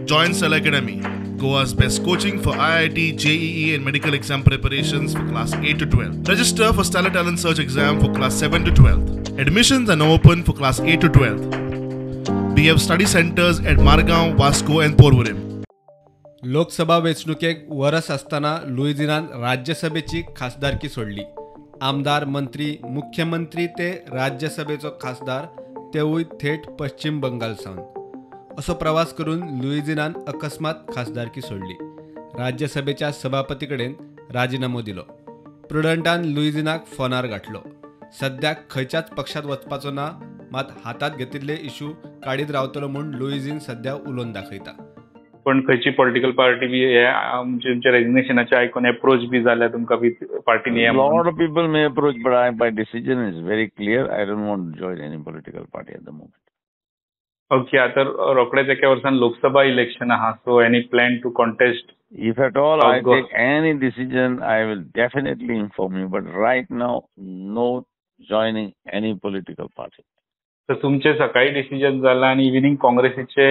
Join Stellar Academy, Goa's best coaching for IIT, JEE and medical exam preparations for class 8 to 12. Register for Stellar Talent Search exam for class 7 to 12. Admissions are now open for class 8 to 12. We have study centers at Margao, Vasco and Porvorim. Lok Sabha वेंचणुकेक वरस आसतना लुईझिनान राज्यसभेची खासदारकी सोडली. आमदार, मंत्री, मुख्यमंत्री ते राज्यसभेचो खासदार, तेवूय थेट पश्चिम बंगाल सावन. असो प्रवास करून लुईझिनान अकस्मात खासदारकी सोडली. राज्यसभेच्या सभापती कडेन राजिनामो दिलो. प्रुडंटान लुईझिनाक फोनार गाठलो. सद्याक खंयच्याच पक्षांत वचपाचो ना, मात हातांत घेतिल्ले इशू काडीत रावतलो म्हूण लुईझिन सद्या उलोवन दाखयता. पण खंयची पॉलिटिकल पार्टी बी हे तुमच्या रेजिग्नेशनाचे आयकून एप्रोच बी जाल्या तुमकां बी party? Lot of people may approach, but my decision is very clear. I don't want to join any political party at the moment. Okay, आता रोखडेच एका वर्सान लोकसभा इलेक्शन आहा, so any plan to contest? If at all I take any decision, I will definitely inform you, but right now no joining any political party. तर तुमचे सकाळी decision जाला आनी इव्हिनिंग काँग्रेसीचे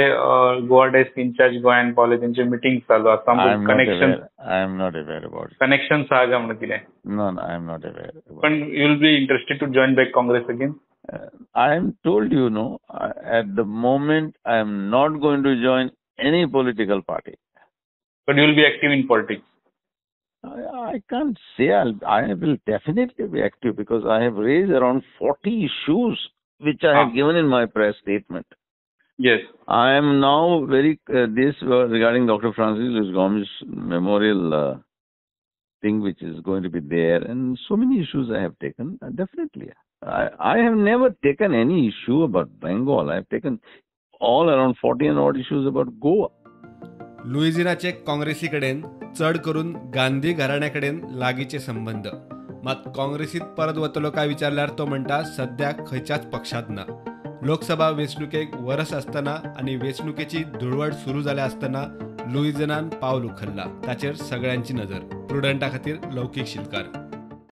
गोवा डेस्क इन्चार्ज गोंयान पावले, तेंचे मिटींग चालू आसा. Connection? I am not aware about. Connection आहा काय म्हणून कितें? No, I am not aware. पण you will be interested to join back Congress again? I am told you no, at the moment I am not going to join any political party. But you will be active in politics? I can't say. I will definitely be active because I have raised around 40 issues which I have given in my press statement. Yes. I am now very, this regarding Dr. Francis Luis Gomes memorial thing which is going to be there, and so many issues I have taken, definitely. I have never taken any issue about Bengal. I have taken all around 40 and odd issues about Goa. लुईझिनाचे काँग्रेसी कडेन चड करून गांधी घराण्या कडेन लागींचे संबंद. मात काँग्रेसीत परत वतलो काय विचारल्यार तो म्हणटा सद्याक खंयच्याच पक्षांत ना. लोकसभा वेंचणुकेक वरस आसतना आनी वेंचणुकेची धुळवड सुरू जाल्या आसतना लुईझिनान पावल उखल्ला, ताचेर सगळ्यांची नजर. प्रुडंटा खातीर लौकीक शिलकार.